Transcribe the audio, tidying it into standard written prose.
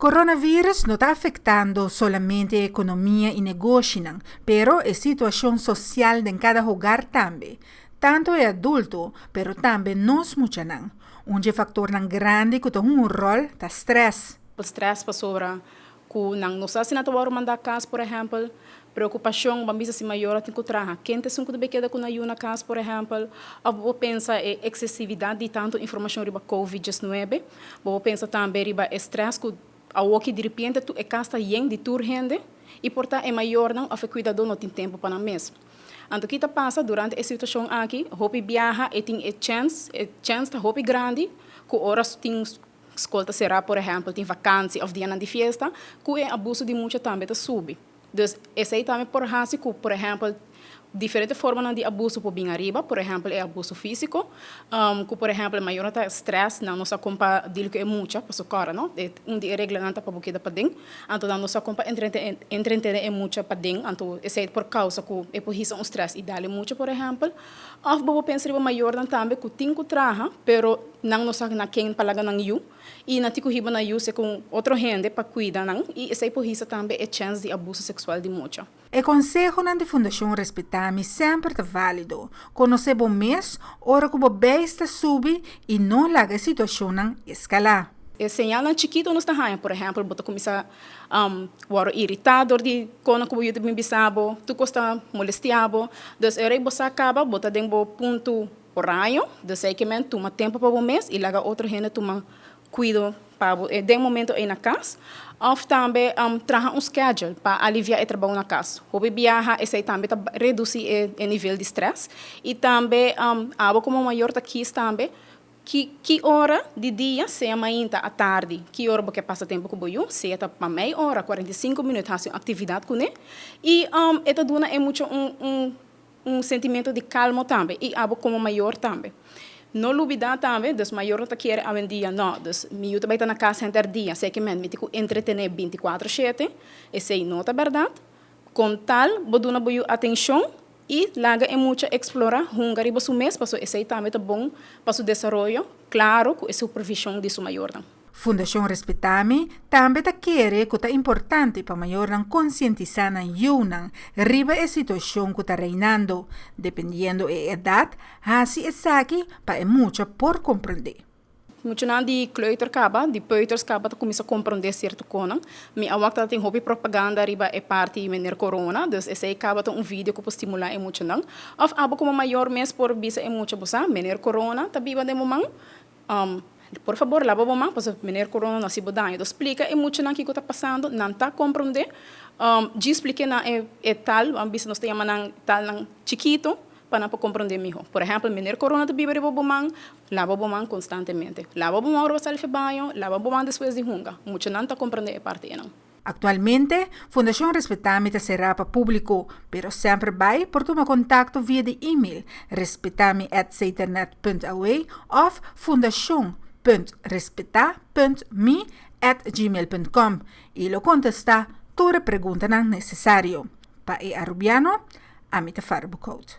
Coronavirus no ta afectando solamente economia y negoshinan, pero e situacion social den cada hogar tambe. Tanto e adulto, pero tambe nos muchanan. Un di e factornan grandi cu ta hunga un rol ta stress. Stress pasobra cu nan no sa si nan ta wòrdu manda cas, por ehempel. Preocupacion, ban bisa si mayor tin cu traha, ken ta esun cu ta bay keda cu nan yu na cas, por ehempel. Of bo por pensa e excesividad di tanto informacion riba Covid 19. Bo por pensa tambe riba e stress cu awoki diripiente tur e cas ta yen di tur hende y por ta e mayornan of e cuidador no tin tempo pa nan mes. Anto ki ta pasa durante e situacion aki? Hopi biaha e tin e chens, e chens ta hopi grandi cu ora tin scol ta cera, por ehempel, tin vakantie of dianan di fiesta, cu e abuso di mucha tambe ta subi. Dus esey tambe por haci cu, por ehempel, diferente formanan di abuso por bin ariba, por ehempel e abuso fisico, cu por ehempel mayornan ta stress, nan no sa con pa deal cu e mucha, pasobra cora no, un di e reglanan ta pa bo keda paden, anto nan no sa con pa entretene e mucha paden, anto esey por causa cu e por hisa un stress y dal e mucha, por ehempel. Of bo por pensa riba mayornan tambe cu tin cu traha, pero nan no sa na ken pa laga nan yu. I nan tin ku hiba nan yu segun otro hende pa kuida nan i esei por hisa tambe e chèns di abuso seksual di mucha. E konsehonan di Fundashon Respetami semper ta válido. Konosé bo mes ora ku bo beis ta subi i no laga e situashonnan eskalá. E señalnan chikito nos ta haña, por ehèmpel, bo ta kuminsá wòrdu iritá dor di kono ku bo yu ta bin bisa bo, tur kos ta molestiá bo. Dus e ora ei bo sa kaba, bo ta den bo punto Oraño, dus ei ke men tuma tempu pa bo mes i laga otro hende tuma kuido pa bo den momento ei na kas. Òf tambe traha un schedule pa aliviá e trabou na kas. Hopi biaha esei tambe ta redusí e nivel di strès. I tambe abo komo mayor ta kis tambe ki ki ora di dia, sea mainta, atardi, ki ora bo ke pasa tempu ku bo yu, sea ta pa mei ora, 45 minüt hasi un aktividat kuné. I e ta duna e mucha un Un sentimento di calmo tambe y abo como mayor tambe. No lubida tambe, dus mayor no ta kere awendia no, dus mi yu ta bay ta na cas henter dia, sey ke men mi tin cu entretene 24 shete, esey no ta berdad. Con tal bo duna bo yu atencion y laga e mucha explora, hunga riba su mes, pasobra esey tambe ta bon pa su desaroyo, claro cu e supervision di su mayornan. Fundashon Respetami tambe ta kere ku ta importante pa mayornan konsientisá nan yunan riba e situashon ku ta reinando. Dependiendo e edat, hasi esaki pa e mucha por komprondé. Muchanan di kleuter kaba, di peuters kaba ta kuminsá komprondé sierto konan. Mi a wak ta tin hopi propaganda riba e parti Meneer Corona, dus esei kaba ta un video ku por stimulá e muchanan. Òf abo komo mayor mes por bisa e mucha, bo sa, Meneer Corona ta biba den bo man. Por fabor laba bo man pasobra meneer corona no hasi bo daño. Entonces splika e muchanan kiko ta pasando, nan ta komprondé. Djis splike nan e tal, bo a bisa nos ta yama nan talnan chikito pa nan por komprondé mihó. Por ehèmpel, meneer corona ta biba riba bo man, laba bo man konstantemente. Laba bo man ora bo sali for baño, laba bo man despues di hunga. Muchanan ta komprondé e parti einan. Aktualmente, Fundashon Respetami ta será pa públiko, pero semper bai por tuma kontakto via di e-mail respetami@saternet.aw òf fundashon.respeta.mi@gmail.com i lo kontestá tur e preguntanan nesesario. Pa e Arubiano, ami ta Farah Boekhout.